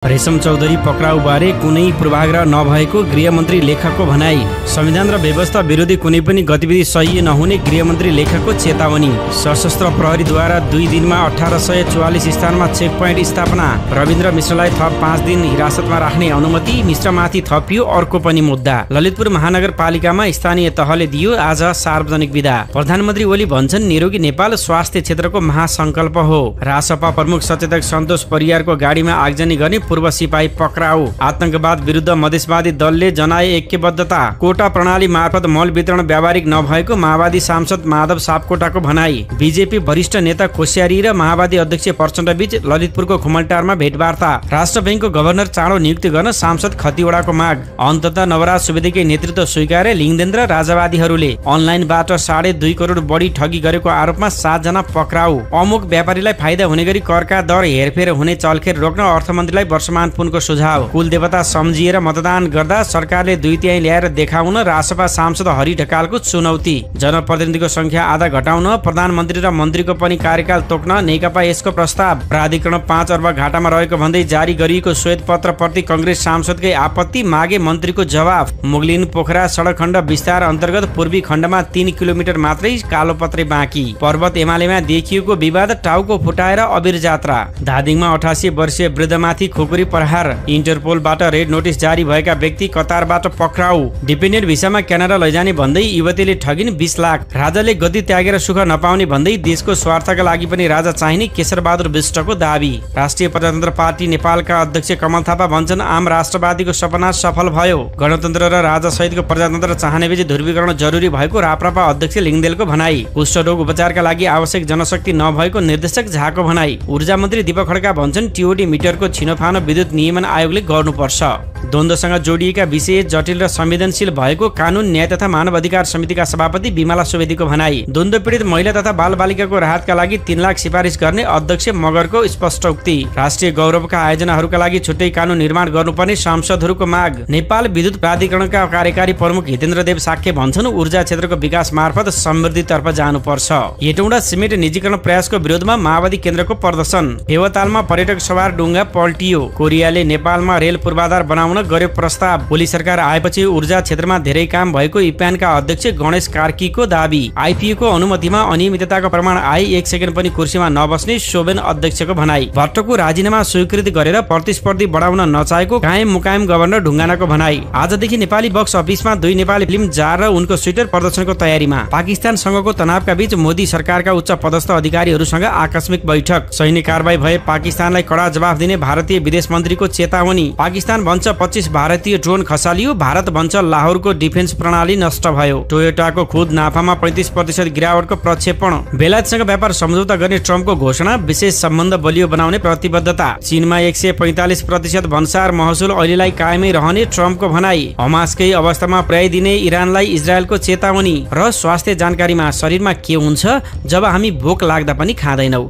रेशम चौधरी पक्राउबारे कुनै पूर्वाग्रह नभएको गृहमन्त्री लेखकको भनाई। संविधान र व्यवस्था विरोधी कुनै पनि गतिविधि सही नहुने गृहमन्त्री लेखकको चेतावनी। सशस्त्र प्रहरीद्वारा 2 दिनमा 1844 स्थानमा चेक पोइन्ट स्थापना। रविन्द्र मिश्रलाई थप 5 दिन हिरासतमा राख्ने अनुमति। मिश्रमाथि थपियो अर्को पनि मुद्दा। ललितपुर महानगरपालिकामा स्थानीय तहले दियो आज सार्वजनिक विदा। प्रधानमन्त्री ओली भन्छन् निरोगी नेपाल स्वास्थ्य क्षेत्रको महासंकल्प हो। रासपा प्रमुख सचेतक सन्तोष परियारको गाडीमा आगजनी गर्ने पूर्व सिपाही पक्राउ। आतंकवाद विरुद्ध मधेसवादी दलले जनाए ऐक्यबद्धता। कोटा प्रणाली मार्फत मल वितरण व्यावहारिक नभएको माओवादी सांसद माधव सापकोटाको भनाई। बीजेपी वरिष्ठ नेता कोश्यारी र माओवादी अध्यक्ष प्रचण्ड बीच ललितपुरको खुमलटारमा भेटवार्ता। राष्ट्र बैंकको गभर्नर चाँडो नियुक्ति गर्न सांसद खतिवडाको माग। अन्ततः नवराज सुवेदीकै नेतृत्व स्वीकारे लिङदेन र राजावादीहरूले। अनलाइनबाट 2.5 करोड बढी ठगी गरेको आरोपमा 7 जना पक्राउ। अमुक व्यापारीलाई फाइदा हुने गरी करका दर हेरफेर हुने चलखेल रोक्न अर्थमन्त्रीलाई वर्षमान पुनको सुझाव। कुलदेवता सम्झिएर मतदान गर्दा सरकारले 2/3 ल्याएर देखाउन रासपा सांसद हरि ढकालको चुनौती। जनप्रतिनिधिको संख्या आधा घटाउन प्रधानमन्त्री र मन्त्रीको पनि कार्यकाल तोक्न नेकपा यसको प्रस्ताव। प्राधिकरण 5 अर्ब घाटामा रहेको भन्दै जारी गरिएको श्वेत पत्र प्रति कंग्रेस सांसदकै आपत्ति, मागे मन्त्रीको जवाफ। मुगलिन पोखरा सडक खण्ड विस्तार अन्तर्गत पूर्वी खण्डमा 3 किलोमिटर मात्रै कालोपत्रे बाँकी। पर्वत एमालेमा देखिएको विवाद टाउको फुटाएर अबिर जात्रा। धादिङमा 88 वर्षीय वृद्धमाथि खुकुरी प्रहार। इन्टरपोलबाट रेड नोटिस जारी भएका व्यक्ति कतारबाट पक्राउ। डिपेन्डेन्ट भिसामा क्यानाडा लैजाने भन्दै युवतीले ठगिन 20 लाख। राजाले गद्दी त्यागेर सुख नपाउने भन्दै देशको स्वार्थका लागि पनि राजा चाहिने केशरबहादुर विष्टको दाबी। राष्ट्रिय प्रजातन्त्र पार्टी नेपालका अध्यक्ष कमल थापा भन्छन् आम राष्ट्रवादीको सपना सफल भयो। गणतन्त्र र राजा सहितको प्रजातन्त्र चाहने बेची ध्रुवीकरण जरुरी भएको राप्रपा अध्यक्ष लिङदेलको भनाई। कुष्ठरोग उपचारका लागि आवश्यक जनशक्ति नभएको निर्देशक झाको भनाई। ऊर्जा मन्त्री दीपक खड्का भन्छन् टिओडी मिटरको छिनोफानो विद्युत नियमन आयोगले गर्नुपर्छ। द्वन्द्वसँग जोडिएका विषय जटिल र संवेदनशील भएको कानून न्याय तथा मानव अधिकार समितिका सभापति बिमला सुवेदीको भनाई। द्वन्द्व पीडित महिला तथा बालबालिकाको राहतका लागि 3 लाख सिफारिस गर्ने अध्यक्ष मगरको स्पष्ट उक्ति। राष्ट्रिय गौरवका आयोजनाहरूका लागि छुट्टै कानून निर्माण गर्नुपर्ने सांसदहरूको माग। नेपाल विद्युत प्राधिकरणका कार्यकारी प्रमुख हितेन्द्र देव साक्य भन्छन् ऊर्जा क्षेत्रको विकास मार्फत समृद्धितर्फ जानुपर्छ। हेटौँडा सिमेन्ट निजीकरण प्रयासको विरोधमा माओवादी केन्द्रको प्रदर्शन। फेवातालमा पर्यटक सवार डुङ्गा पल्टियो। कोरियाले नेपालमा रेल पूर्वाधार बनाउन गर्यो प्रस्ताव। ओली सरकार आएपछि ऊर्जा क्षेत्रमा धेरै काम भएको इप्यानका अध्यक्ष गणेश कार्कीको दाबी। आइपिओको अनुमतिमा अनियमितताको प्रमाण आए 1 सेकेन्ड पनि कुर्सीमा नबस्ने सोभेन अध्यक्षको भनाई। भट्टको राजीनामा स्वीकृत गरेर प्रतिस्पर्धी बढाउन नचाहेको कायम मुकायम गभर्नर ढुङ्गानाको भनाई। आजदेखि नेपाली बक्स अफिसमा 2 नेपाली फिल्म जार र उनको स्वेटर प्रदर्शनको तयारीमा। पाकिस्तानसँगको तनावका बीच मोदी सरकारका उच्च पदस्थ अधिकारीहरूसँग आकस्मिक बैठक। सैनिक कारबाही भए पाकिस्तानलाई कडा जवाफ दिने भारतीय विदेश मन्त्रीको चेतावनी। पाकिस्तान भन्छ 25 भारतीय ड्रोन खसालियो। भारत भन्छ लाहोरको डिफेन्स प्रणाली नष्ट भयो। टोयोटाको खुद नाफामा 35% गिरावटको प्रक्षेपण। बेलायतसँग व्यापार सम्झौता गर्ने ट्रम्पको घोषणा। विशेष सम्बन्ध बलियो बनाउने प्रतिबद्धता। चीनमा 145% भन्सार महसुल अहिलेलाई कायमै रहने ट्रम्पको भनाई। हमासकै अवस्थामा पुर्याइदिने इरानलाई इजरायलको चेतावनी। र स्वास्थ्य जानकारीमा शरीरमा के हुन्छ जब हामी भोक लाग्दा पनि खाँदैनौ।